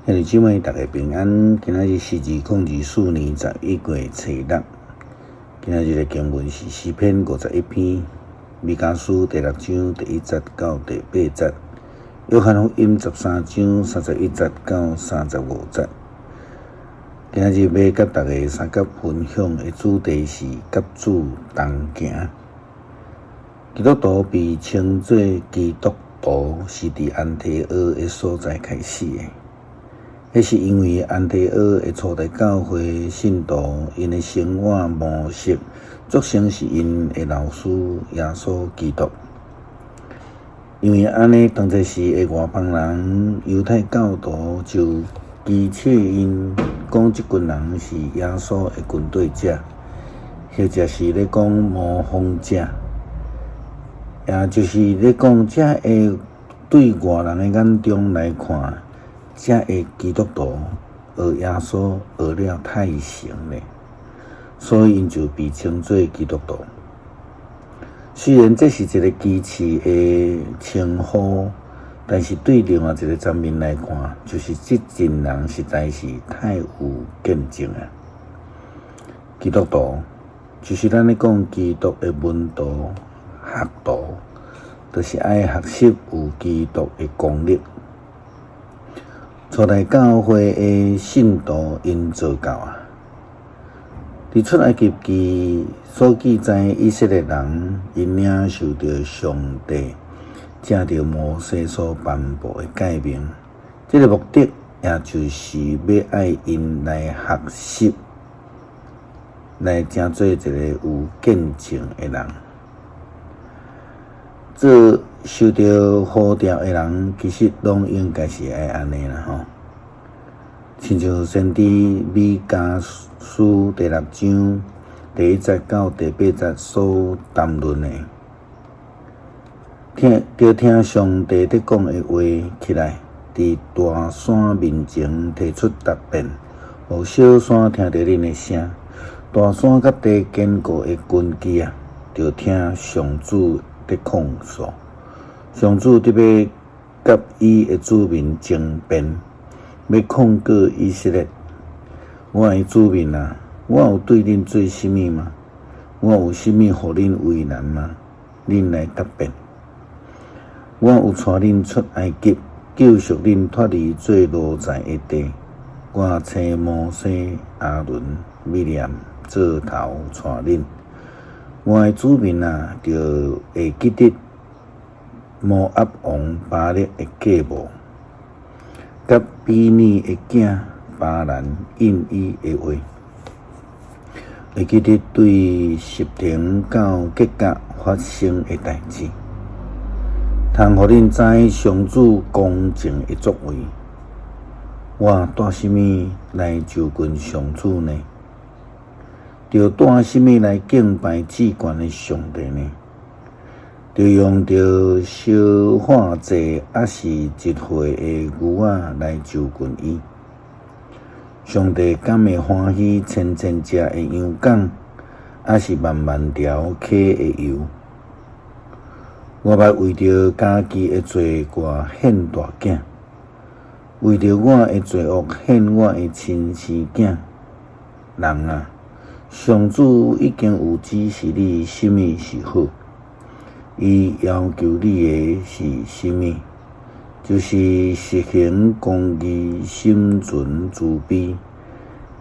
兄弟姊妹，逐家平安。今仔日是2024年11月初六。今仔日的經文是詩篇51篇、彌迦書第六章第一節到第八節、約翰福音13章31節到35節。今仔日欲佮逐家相佮分享的主題是佮主同行。基督徒被稱做基督徒，是佇安提阿的所在開始的。彼是因為安提阿的初代教會信徒，𪜶的生活模式，足像是𪜶的老師耶穌基督。因為按呢，當陣時的外邦人、猶太教徒就譏笑𪜶，講這群人是耶穌的跟綴者，或者是咧講模仿者，也就是咧講，這个對外人的眼中來看，這个基督徒學耶穌學了太像咧，所以𪜶就被稱做基督徒。雖然這是一個歧視的稱呼，但是對另外一個層面來看，就是這群人實在是太有見證啊！基督徒就是咱咧講基督的門徒、學徒，就是愛學習有基督的功力。初代教會的信徒𪜶做到啊！佇出埃及記所記載，以色列人𪜶領受著上帝藉著摩西所頒布的誡命，這个目的也就是欲愛𪜶來學習，來成做一個有見證的人。做受著呼召的人，其實攏應該是愛按呢啦吼。親像先知彌迦書第六章第一節到第八節所談論的，聽著聽上帝佇講的話起來，佇大山面前提出答辯，予小山聽著恁的聲。大山佮地堅固的根基啊，著聽上主佇控訴。上主特欲佮伊的子民爭辯，欲控告以色列。我的子民啊，我有對恁做啥物嗎？我有啥物予恁為難嗎？恁來答辯。我有帶恁出埃及，救贖恁脫離做奴才的地。我差摩西、亞倫、米利暗做頭帶恁。我的子民啊，著會記得摩押王巴勒的計謀，佮比擬的囝巴蘭應伊的話，會記得對實亭到吉甲發生的代誌，通予恁知上主公正的作為。我帶啥物來就近上主呢？著帶啥物來敬拜至懸的上帝呢？著用著燒化祭，抑是一歲的牛仔來就近伊。上帝敢會歡喜千千隻的羊犅，抑是萬萬條溪的油？我捌為著家己的罪過獻大囝，為著我的罪惡獻我的親生囝。人啊，上主已經有指示你啥物是好，伊要求你的是啥物？就是實行公義、心存慈悲、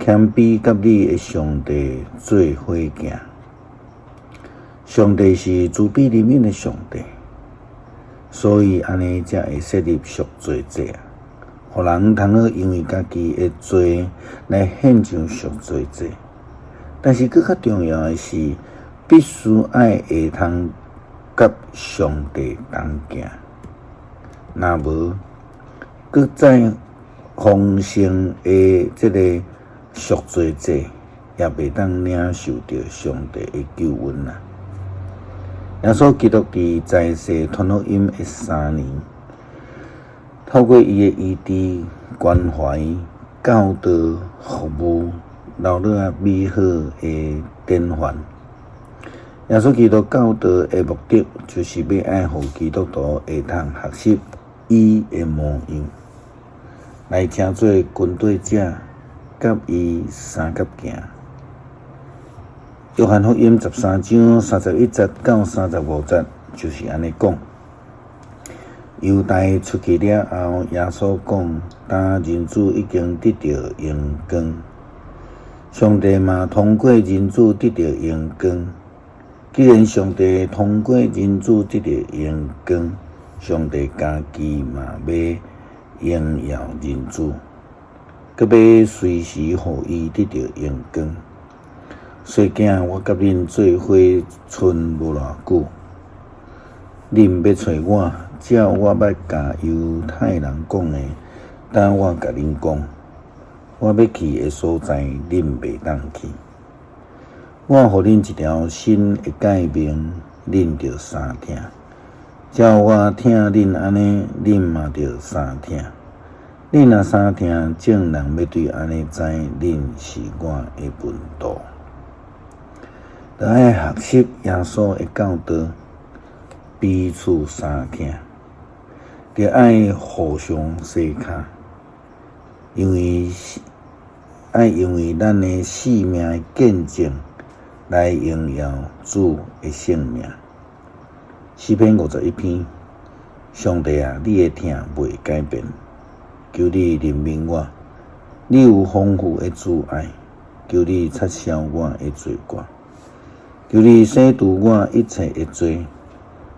謙卑，佮你的上帝做伙行。上帝是慈悲憐憫的上帝，所以按呢才會設立贖罪祭啊，予人通好因為家己的罪來獻上贖罪祭。但是閣較重要的是，必須愛會通佮上帝同行。若無，閣再豐盛的這个贖罪祭，也袂當領受著上帝的救恩啊！耶穌基督佇在世傳福音的3年，透過伊的醫治、關懷、教導、服務，留落來美好的典範。耶穌基督教導的目的，就是欲愛予基督徒會通學習伊的模樣，來成做跟綴者，佮伊相佮行。約翰福音13章31節到35節就是按呢講。猶大出去了後，耶穌講：今人子已經得著榮光，上帝嘛通過人子得著榮光。既然上帝通過人子得著榮光，上帝家己嘛欲榮耀人子，閣欲隨時予伊得著榮光。細囝，我佮恁做伙賰無偌久，恁欲揣我，照我捌共猶太人講的，今我共恁講，我欲去的所在，恁袂當去。我予恁一條新的誡命，恁著相疼。照我疼恁按呢，恁嘛著相疼。恁若相疼，眾人欲對按呢知，恁是我的門徒。著愛學習耶穌的教導，彼此相疼，著愛互相相跤，因為愛因為咱的性命的見證來榮耀主的聖名。詩篇51篇，上帝啊，你的疼袂改變，求你憐憫我，你有豐富的慈愛，求你擦消我的罪過。求你洗除我一切的罪，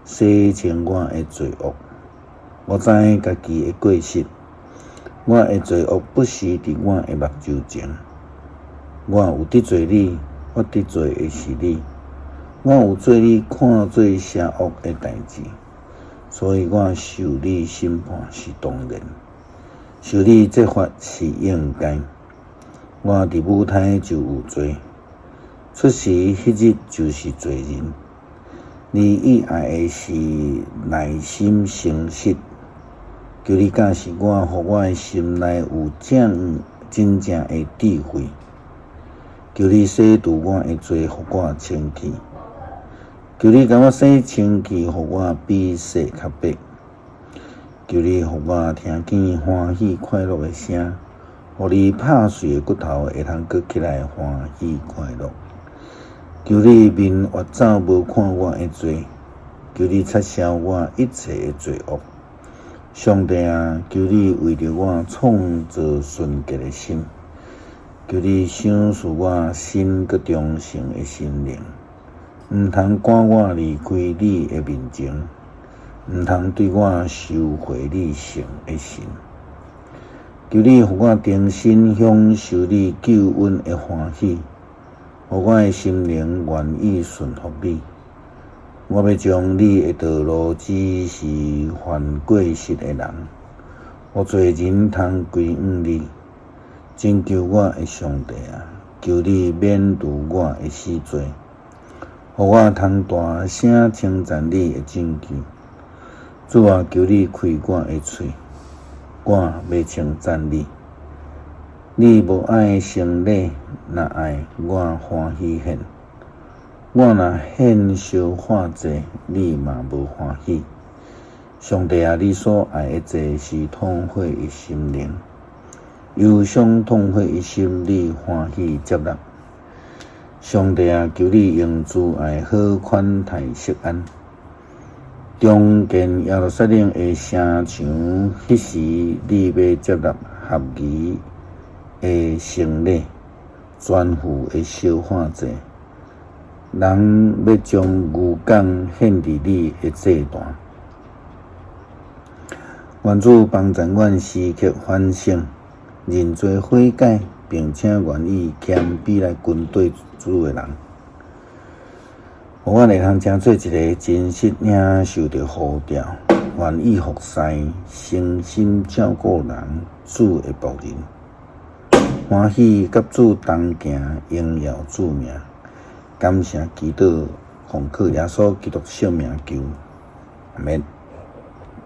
洗清我的罪惡。我知家己的過失，我的罪惡不時佇我的目睭前。我有得罪你，我得罪的是你。我有做你看做邪惡的代誌，所以我受你審判是當然，受你責罰是應該。我佇母胎就有罪。出世彼日就是罪人。你喜愛的是耐心誠實，求你教示我，予我的心內有正真正的智慧。求你洗除我的罪，予我清氣。求你共我洗清氣，予我比雪較白。求你予我聽見歡喜快樂的聲，予你拍碎的骨頭會通閣起來歡喜快樂。求你面越走無看我的罪，求你擦消我一切的罪惡。上帝啊，求你為著我創造純潔的心，求你賞賜我新閣忠誠的心靈，毋通趕我離開你的面前，毋通對我收回你聖的神。求你予我重新享受你救恩的歡喜。予我的心靈願意順服你，我欲將你的道路指示犯過失的人，予罪人通歸向你。拯救我的上帝啊，求你免除我的死罪，予我通大聲稱讚你的拯救。主啊，求你開我的喙，我欲稱讚你。你無愛牲禮，若愛我歡喜獻。我若獻燒化祭，你嘛無歡喜。上帝啊，你所愛的祭是痛悔的心靈，憂傷痛悔的心，你歡喜接納。上帝啊，求你用慈愛好款待錫安，重建耶路撒冷的城牆，彼時你欲接納合宜的牲禮，全副的燒化祭，人欲將牛犅獻佇你的祭壇。願主幫助阮時刻反省、認罪悔改，並且願意謙卑來跟綴主的人，予阮會通成做一个真實領受著呼召、願意服侍、誠心照顧人主的僕人，歡喜佮主同行，榮耀主名。感謝祈禱，奉靠耶穌基督聖名求，阿們。